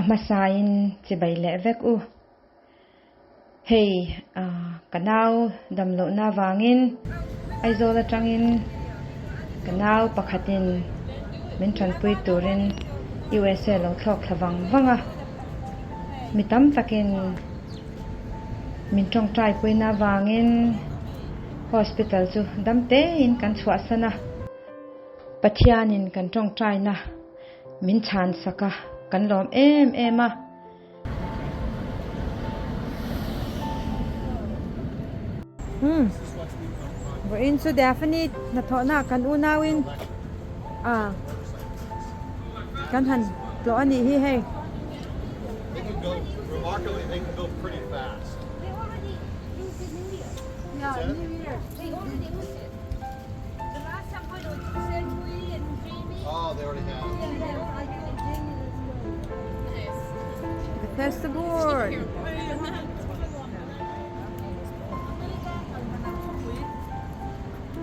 hmasain chibai leh vek u. Hei ka nau dam lohna avangin Aizawl atangin ka nau pakhatin min tanpui turin USA lo thlawk thla vang vang a. Mi tam takin min tawngtai puina avangin hospital chu dam tein kan chhuahsan a. Pathianin kan tawngtaina min chhan sak a, kan lawm em em a. Umm vawiin chu Daphne hnathawhna kan unauin ah kan han tlawh a nih hi hei. Bethesda board.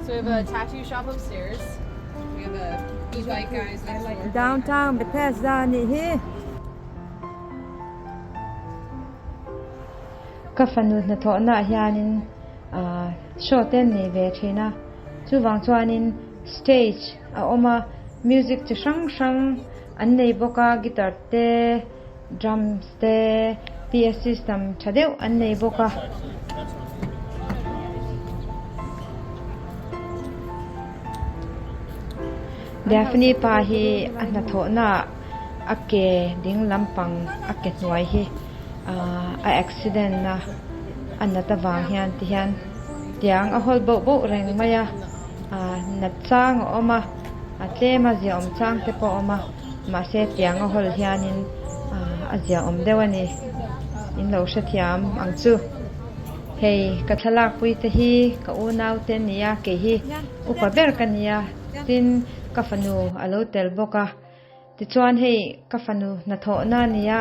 So we have a tattoo shop upstairs. We have a e-bike guys next door. Downtown Bethesda nih hi. Ka fanu hnathawhnaah hianin show te an nei ve thin a, chuvang chuanin stage a awm a, music chi hrang hrang an nei bawk a, guitar te, drums te, PA system tha deuh an nei bawk a. Daphne pa hi a hnathawhnaah a ke ding lampang a ke hnuai hi. a accident a a nat avang hian ti hian tiang a hawl boh boh reng mai a nat chang a awm a a tlem a ziahawm chang te pawh a awm a mahse tiang a hawl hianin a ziahawm deuh a ni in lo hrethiam ang chu hei ka thlalak pui te hi ka unau te a ni a kei hi upa ber ka ni a tin ka fanu a lo tel bawk a. Tichuan hei ka fanu hnathawhna a nia,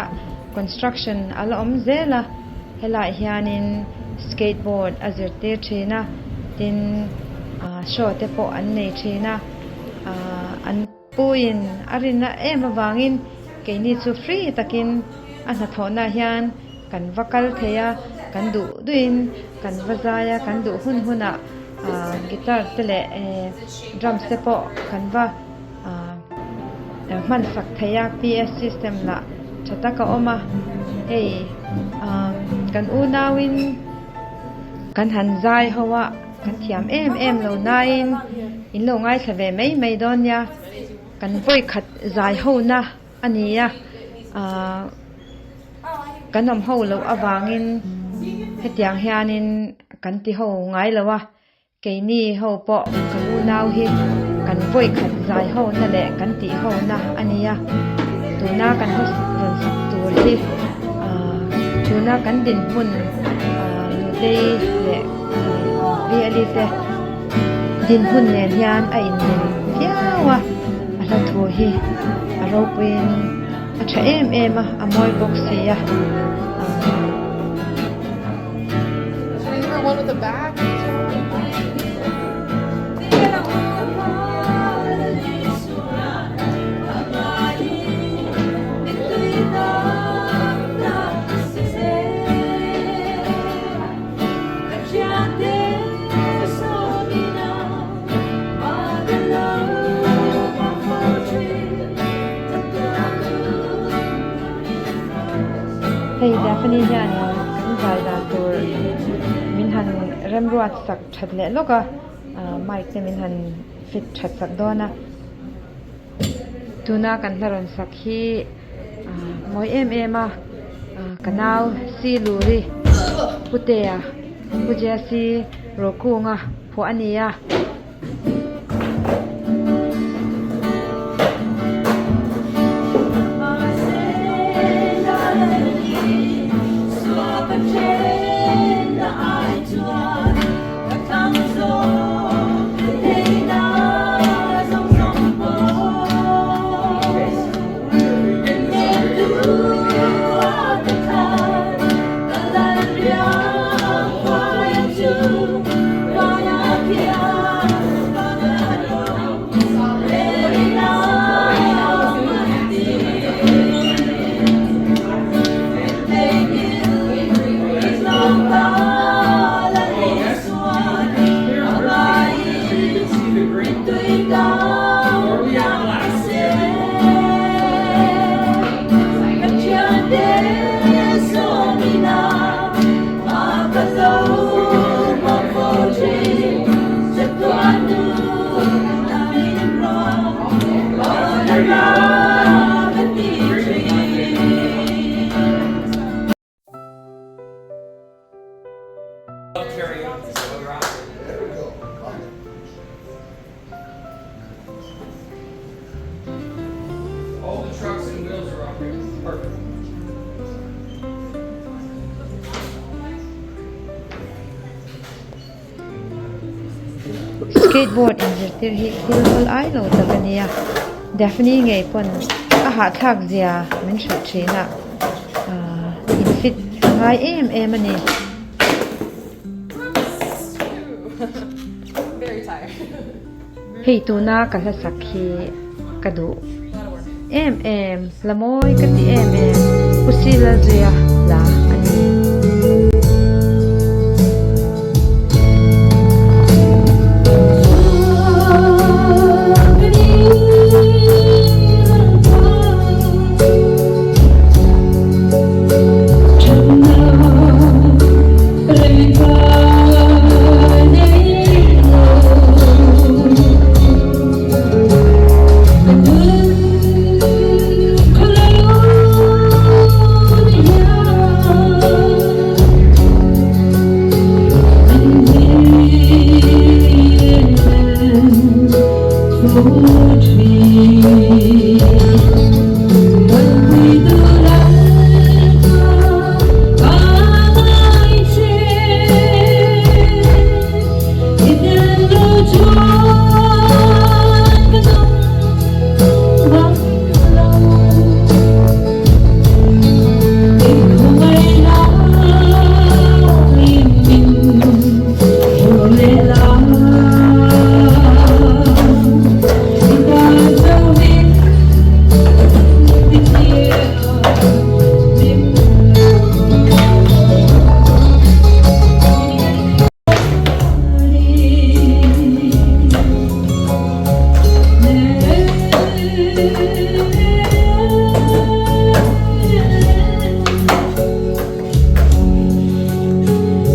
construction a la awm zel a, helaiah hianin skateboard a zirtir thin a, tin show te pawh an nei thin a, an puiin a rinna em avangin keini chu free takin a hnathawhnaah hian kan va kal thei a, kan duh duhin kan va zai a, kan duh hun hunah guitar te leh drums te pawh kan va. Hman sak thei a PS system lah tha tak a awm a hei kan unauin kan han zai ho a kan thiam em em lo nain in lo ngaithla ve mai mai dawn nia kan vawi khat zai ho na a ni a kan awm ho loh avangin hetiang hianin kan ti ho ngai lo a. Keini ho pawh kan unau hi kan vawi khat zai ho na leh kan tih ho na a nia. Tuna kan hla rawn sak tur hi tuna kan dinhmun Nutei leh Vli te dinhmun nen hian a inmil viau a, a hla thu hi a ropuiin a tha em em a, a mawi bawk si a. Hei Daphne hianin kan zai dan tur min han remruat sak that leh lawk a mic te min han fit that sak dawn a tuna kan hla rawn sak hi mawi em em a ka nau Siluri Putea Pu Jesse Rokunga phuah a ni a. Skateboard inzirtir hi thil hawl ai lo tak a nia Daphne ngei pawn a hahthlak zia min hrilh thin a ahh in fit a ngai em em a ni. Hei tuna ka hla sak hi ka duh em em la mawi ka ti em em Pu Sila Zuia hla a ni.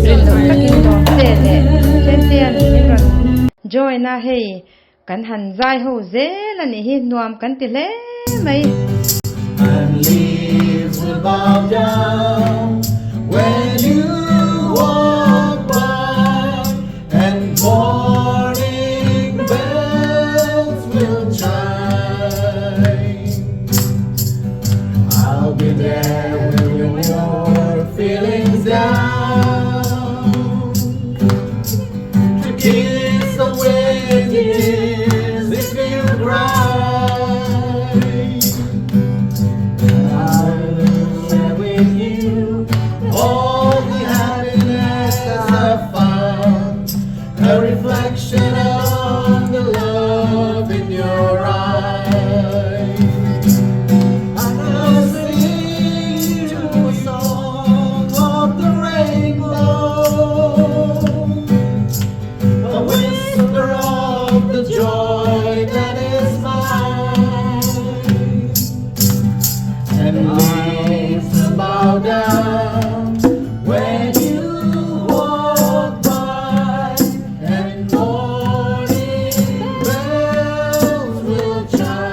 Rinawm takin Dawngte leh Tlente min rawn join a, hei Kan han zai ho zel a nih hi, nuam kan ti hle mai. And leaves will bow down when you walk by and morning bells will chime I'll be there when you're feeling down To kiss away the tears if you cry I will share with you all the happiness that I've found A reflection of the love in your eyes And I'll sing you a song of the rainbow A whisper of the joy that is mine And leaves will bow down when you walk by And morning bells will chime.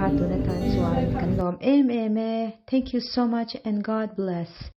kha tun atan chuan kan lawm em em e. Thank you so much and God bless.